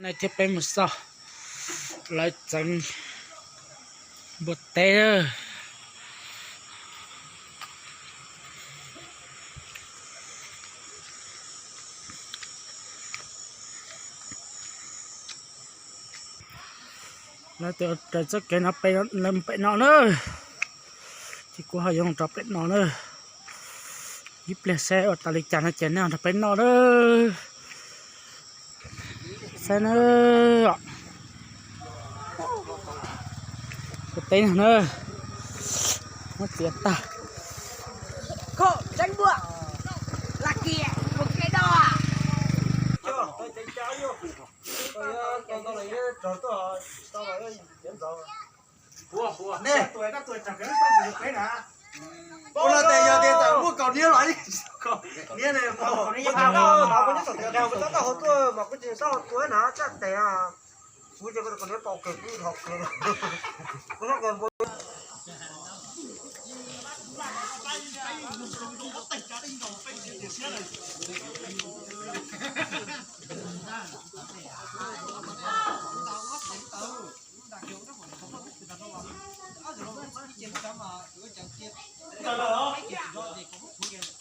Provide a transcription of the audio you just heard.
Thiab peb mus xauj lawv txeev npua teb. Lawv tias raws txoj kev no pem, lawv mus pem no na. Ces kuv ho yuav mus rau pem no na. Ib pliag saib ua tau li cas no ces nej nrog peb noj na. Saib na. Kuv teb no na. Muab txiav tag. Ua tes yog tias tawm muaj kaus niab los niab ne.